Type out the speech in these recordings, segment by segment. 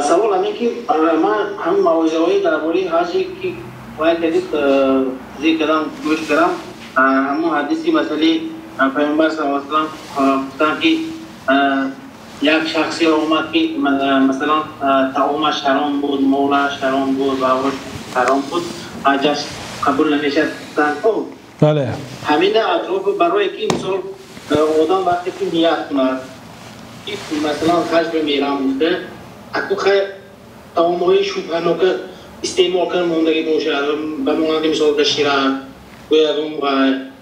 Савол ҳамин ки ман ҳамин мавъизаҳои дар бораи ҳаҷе ки бояд кардид, зикр кардам, гӯш кардам, ҳамон ҳадиси масъалаи Паёмбар саллаллоҳу алайҳи васаллам гуфтанд, ки як шахсе омад, ки масалан таомаш ҳаром буд, молаш ҳаром буд ва ҳаром буд, ҳаҷаш қабул намешавад. Бале. Ҳамин атроф барое ки мисол одам вақте ки ният кунад, ки масалан ҳаҷ мерам гуфта, аку хай таомҳои шубҳанока истеъмол кардан мондагӣ бошад, ба монанди мисол доширак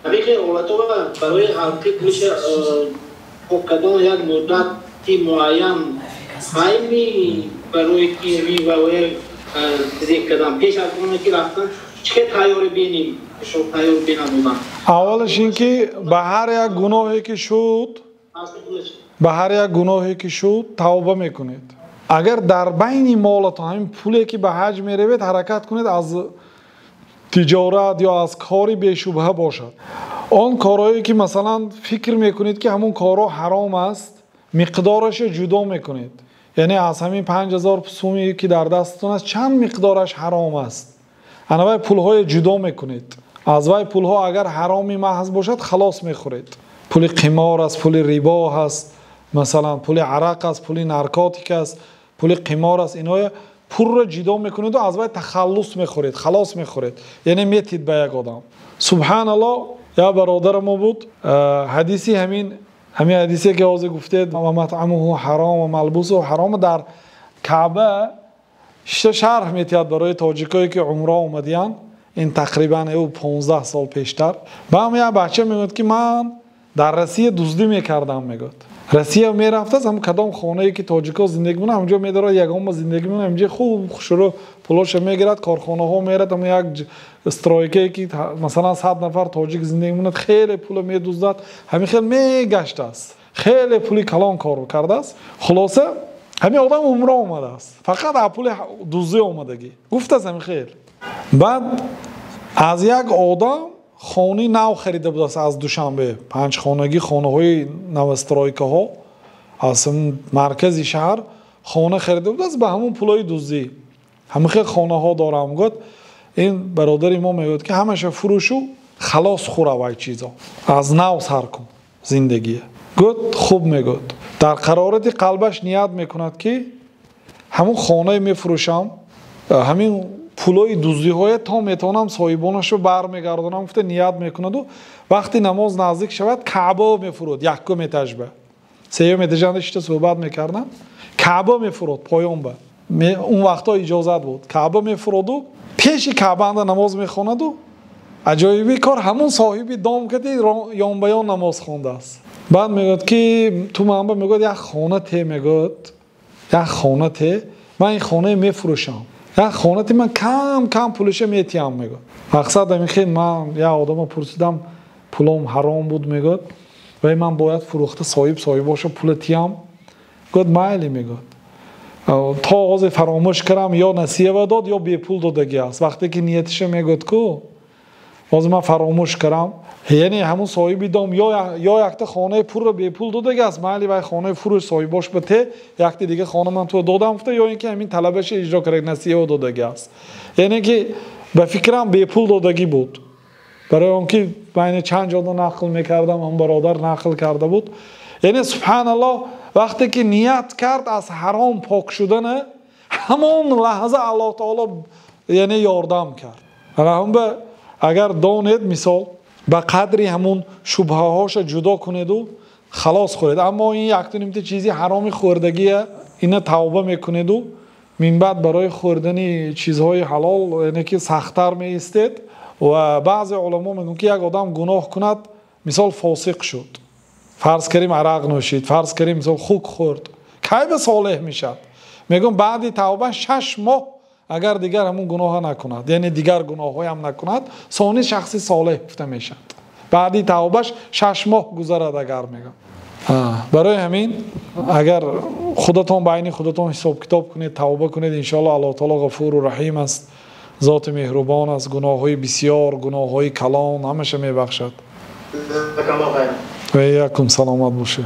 ҳамин хел ҳолатҳо, барои ҳалқи пулиша пок кардан як муддати муайян ҳайми барои ки ҳамин барои зикр кардан пеш аз оне ки рафтан чӣ хел тайёрӣ бинем, тайёр бинам одам? Аввалаш ин ки ба ҳар як гуноҳе ки шуд, ба ҳар як гуноҳе ки шуд, тавба мекунед. Агар дар байни молатон ҳамин пуле ки ба ҳаҷ меравед, ҳаракат кунед аз тиҷорат ё аз кори бешубҳа бошад. Он корҳое ки масалан фикр мекунед, ки ҳамон корҳо ҳаром аст, миқдорашро ҷудо мекунед. Яъне аз ҳамин 5000 суме ки дар дасттон аст, чанд миқдораш ҳаром аст, ана вай пулҳое ҷудо мекунед. Аз вай пулҳо агар ҳароми маҳз бошад, халос мехӯред. Пули қимор аст, пули рибо ҳаст, масалан пули арақ аст, пули наркотик аст, пули қимор аст, инҳоя пурра ҷудо мекунеду аз вай тахаллус мехӯред, халос мехӯред, яъне метид ба як одам. Субҳаналлоҳ, як бародари мо буд, ҳадиси ҳамин ҳадисе ки ҳозир гуфтед, ва матъамуҳу ҳаром ва малбусуҳу ҳаром, дар Каъба шиша шарҳ метиҳад барои тоҷикое ки умра омадиянд. Ин тақрибан 15 сол пештар. Ба ҳам як бача мегӯяд, ки ман дар Россия дуздӣ мекардам, мегӯяд. Россия мерафтааст, ҳам кадом хонае ки тоҷикҳо зиндагӣ мекунанд, ҳамҷо медорад, ягонма зиндагӣ мекунад, ҳамҷо хуб хушрӯ пулоша мегирад, корхонаҳо мерад, ҳам як стройкае ки масалан 100 нафар тоҷик зиндагӣ мекунад, хеле пула медуздад, ҳамин хел мегаштааст, хеле пули калон кор кардааст. Хулоса, ҳамин одам умра омадааст, фақат аз пули дуздӣ омадагӣ гуфтааст ҳамин хел. Баъд аз як одам хонаи нав харида будааст аз Душанбе, панҷхонагӣ, хонаҳои новостройкаҳо аз маркази шаҳр хона харида будааст ба ҳамон пулҳои дуздӣ. Ҳамин хел хонаҳо дорам, гуфт. Ин бародари мо мегӯяд, ки ҳамаша фурӯшу халос хӯра вай чизо, аз нав сар кун зиндагия. Гуфт хуб, мегӯяд, дар қарорати қалбаш ният мекунад, ки ҳамон хонае мефурӯшам, ҳамин пулҳои дуздиҳое то метавонам соҳибонашро бармегардонам, гуфта ният мекунаду вақти намоз наздик шавад, Каъба мефурӯд, якум этажба, сеюм этажанда шишта суҳбат мекардам, Каъба мефурӯд поёнба, он вақтҳо иҷозат буд, Каъба мефурӯду пеши Каъбаанда намоз мехонаду аҷоиби кор, ҳамон соҳиби дом кади ёнбаён намоз хондааст. Баъд мегӯяд, ки ту манба, мегӯяд, як хона те, мегӯяд, як хона те, ман ин хонае мефурӯшам, як хона те, ман кам кам пулиша метиҳам, мегӯяд. Мақсад ҳамин хел, ман як одама пурсидам, пулом ҳаром буд, мегӯяд, вай ман бояд фурӯхта соҳибоша пула тиҳам. Гӯяд, майли, мегӯяд. То оғози фаромӯш кардам, ё насиява дод, ё бепул додагӣ аст. Вақте ки ниятиша мегӯяд ку, ҳозир ман фаромӯш кардам, яъне ҳамун соҳиби дом ё якта хонаи пурра бепул додагӣ аст, майли, вай хонаи фурӯш, соҳибош ба те, якта дига хона ман ту додам гуфта, ё ин ки ҳамин талабаша иҷро карда, насиява додагӣ аст. Яъне ки ба фикрам бепул додагӣ буд, барои он ки байни чанд ҷода нақл мекардам, он бародар нақл карда буд. Яъне субҳаналлоҳ, вақте ки ният кард аз ҳаром пок шудана, ҳамон лаҳза Аллоҳ таоло яъне ёрдам кард. Алҳамба агар донед, мисол ба қадри ҳамун шубҳаҳоша ҷудо кунеду халос хӯред. Аммо ин якту нимта чизи ҳароми хӯрдагия, ина тавба мекунеду минбаъд барои хӯрдани чизҳои ҳалол яъне ки сахттар меистед. Ва баъзе уламо мегӯянд, ки як одам гуноҳ кунад, мисол фосиқ шуд, фарз кардем арақ нӯшид, фарз кардем мисол хук хӯрд, кай ба солеҳ мешавад? Мегӯям, баъди тавба 6 моҳ агар дигар ҳамун гуноҳа накунад, яъне дигар гуноҳҳоям накунад, сони шахси солеҳ гуфта мешавад. Баъди тавбаш 6 моҳ гузарад агар, мегӯям. Барои ҳамин агар худатон байни худатон ҳисоб-китоб кунед, тавба кунед, иншоаллоҳ Аллоҳ таоло ғафуру раҳим аст, зоти меҳрубон аст, гуноҳҳои бисёр, гуноҳҳои калон ҳамаша мебахшад. Ва якум, саломат бошед.